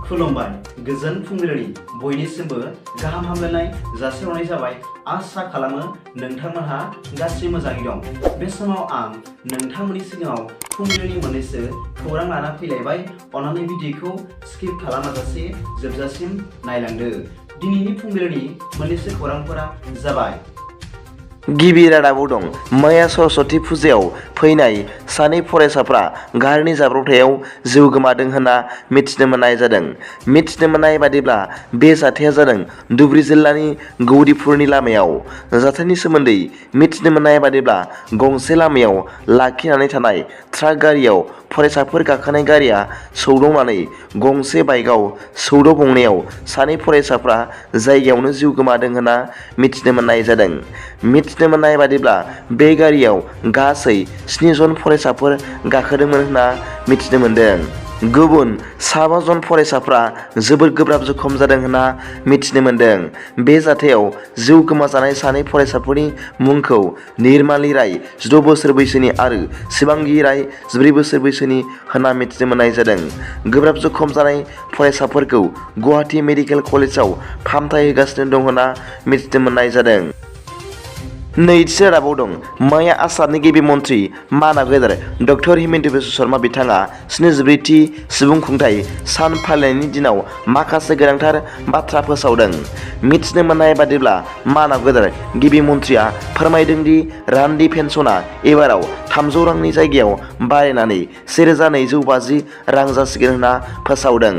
खुलुमबाय गोजोन फुंबिलिनि बयनिसिमबो गाहाम हामलायनाय जासिहरनाय जाबाय। आसा खालामो नोंथांमोनहा गासै मोजाङै दं। बे समाव आं नोंथांमोननि सिगाङाव फुंबिलिनि मोननैसो खौरां लाना फैलायबाय। अन्नानै भिडिअखौ स्किप खालामाजासे जोबजासिम नायलांदो। दिनैनि फुंबिलिनि मोननैसो खौरांफोरा जाबाय। गिबि रादाबाव दं। मैया सरस्वती फुजायाव फैनाय सानै फरायसाफ्रा गारिनि जाब्रबथायाव जिउ गोमादों होनना मिथिनो मोननाय जादों। मिथिनो मोननाय बादिब्ला बे जाथाया जादों धुबरी जिल्लानि गौरीपुरनि लामायाव। जाथायनि सोमोन्दै मिथिनो मोननाय बादिब्ला गंसे लामायाव लाखिनानै थानाय ट्राक गारियाव फरायसाफोर गाखोनाय गारिया सौदावनानै गंसे बाइकआव सौदावगंनायाव सानै फरायसाफ्रा जायगायावनो जिउ गोमादों होनना मिथिनो मोननाय जादों। मिथिनो मोननाय बादिब्ला बे गारियाव गासै 7 जन फरायसाफोर गाखोदोंमोन होनना मिथिनो मोनदों। गुबुन 7 जन फरायसाफ्रा जोबोद गोब्राब जखम जादों होनना मिथिनो मोनदों। बे जाथायाव जिउ गोमाजानाय सानै फरायसाफोरनि मुंखौ निर्माली राय 16 बोसोर बैसोनि आरो शिबांगी राय 14 बोसोर बैसोनि होनना मिथिनो मोननाय जादों। गोब्राब जखम जानाय फरायसाफोरखौ गुवाहाटी मेडिकेल कलेजाव फाहामथाय होगासिनो दं होनना मिथिनो मोननाय जादों। नैथि रादाबाव दं। मैया आसामनि गिबि मन्थ्रि माना गेदेर डक्टर हिमन्त बिश्व शर्मा बिथाङा 74थि सुबुं खुंथाइ सान फालिनायनि दिनाव माखासे गोनांथार बाथ्रा फोसावदों। मिथिनो मोननाय बादिब्ला माना गेदेर गिबि मन्थ्रिया फोरमायदों दि रान्दि पेन्सना एबाराव 300 रांनि जायगायाव बारायनानै 1250 रां जासिगोन होनना फोसावदों।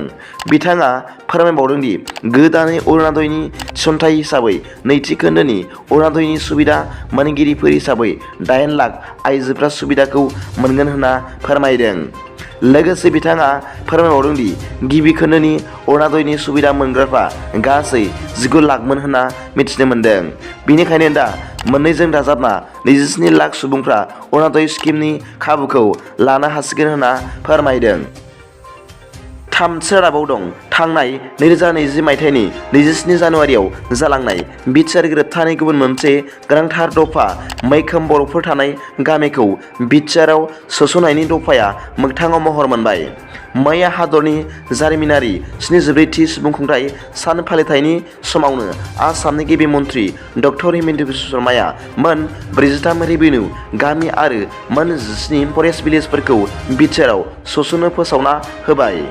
बिथाङा फोरमायबावदों दि गोदानै अरुण'दयनि थिसनथाइ हिसाबै नैथि खोन्दोनि अरुण'दयनि सुबिदा मोनगिरिफोर हिसाबै 8 लाख आइजोफ्रा सुबिदाखौ मोनगोन होनना फोरमायदों। लोगोसे बिथाङा फोरमायबावदों दि गिबि खोन्दोनि अरुण'दयनि सुबिदा मोनग्राफ्रा गासै 19 लाखमोन होनना मिथिनो मोनदों। बेनिखायनो दा मोननैजों दाजाबना 27 लाख सुबुंफ्रा अरुण'दय स्किमनि खाबुखौ लानो हासिगोन होनना फोरमायदों। थामथि रादाबाव दं। थांनाय 2020 मायथाइनि 27 जानुवारियाव जालांनाय बिटिआर गोरोबथानि गुबुन मोनसे गोनांथार दफा मैखोम बर'फोर थानाय गामिखौ बिटिआरआव सोसननायनि दफाया मोगथाङाव महर मोनबाय। मैया हादरनि जारिमिनारि 74थि सुबुंखुंथाइ सान फालिथायनि समावनो आसामनि गिबि मन्थ्रि डक्टर हिमन्त बिश्व शर्माया मोन 43 रेभिनिउ गामि आरो मोन 17 फरेस्ट भिलेजफोरखौ बिटिआरआव सोसननो फोसावना होबाय।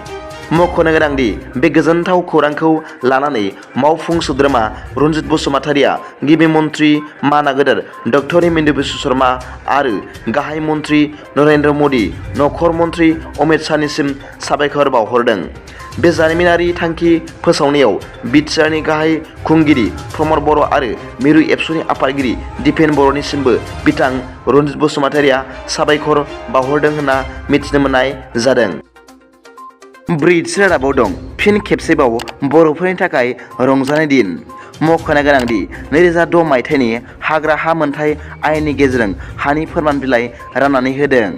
मख'नो गोनांदि बे गोजोनथाव खौरांखौ लानानै मावफुं सोद्रोमा रन्जित बसुमतारिया गिबि मन्थ्रि माना गेदेर डक्टर हिमन्त बिश्व शर्मा आरो गाहाय मन्थ्रि नरेन्द्र मदि नखर मन्थ्रि अमित शाहनिसिम साबायखर बावहरदों। बे जारिमिनारि थांखि फोसावनायाव बिटिआरनि गाहाय खुंगिरि प्रमद बर' आरो मिरु एबसुनि आफादगिरि दिपेन बर'निसिमबो बिथां रन्जित बसुमतारिया साबायखर बावहरदों होनना मिथिनो मोननाय जादों। ब्रैथि रादाबाव दं। फिन खेबसेबाव बर'फोरनि थाखाय रंजानाय दिन। मख'नो गोनांदि 2006 मायथाइनि हाग्रा हा मोनथाय आयेननि गेजेरजों हानि फोरमान बिलाइ राननानै होदों।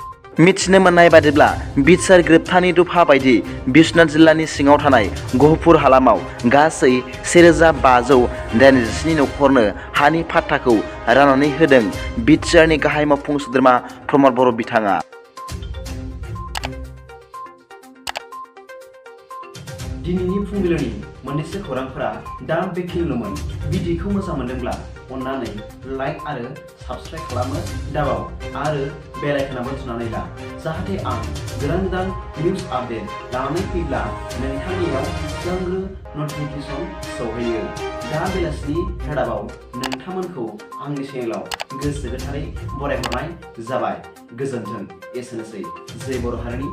मिथिनो मोननाय बादिब्ला बिटिआर गोरोबथानि दफा बायदि बिश्वनाथ जिल्लानि सिङाव थानाय गहपुर हालामाव गासै 1587 नखरनो हानि फाट्टाखौ राननानै होदों बिटिआरनि गाहाय मावफुं सोद्रोमा प्रमद बर' बिथाङा। दिनैनि फुंबिलिनि मोननैसो खौरांफोरा दा बेखिनिल'मोन। भिडिअखौ मोजां मोनदोंब्ला अन्नानै लाइक आरो साबस्क्राइब खालामनो दाबाव आरो बेल आइकनआबो थुनानै ला, जाहाथे आं गोदान गोदान निउज आपडेट लानानै फैब्ला नोंथांनियाव सिगांग्रो नटिफिकेसन सौहैयो। दा बेलासिनि रादाबाव नोंथांमोनखौ आंनि चेनेलाव गोसो गोथारै बरायहरनाय जाबाय। गोजोन्थों। एसेनोसै। जय बर' हारिनि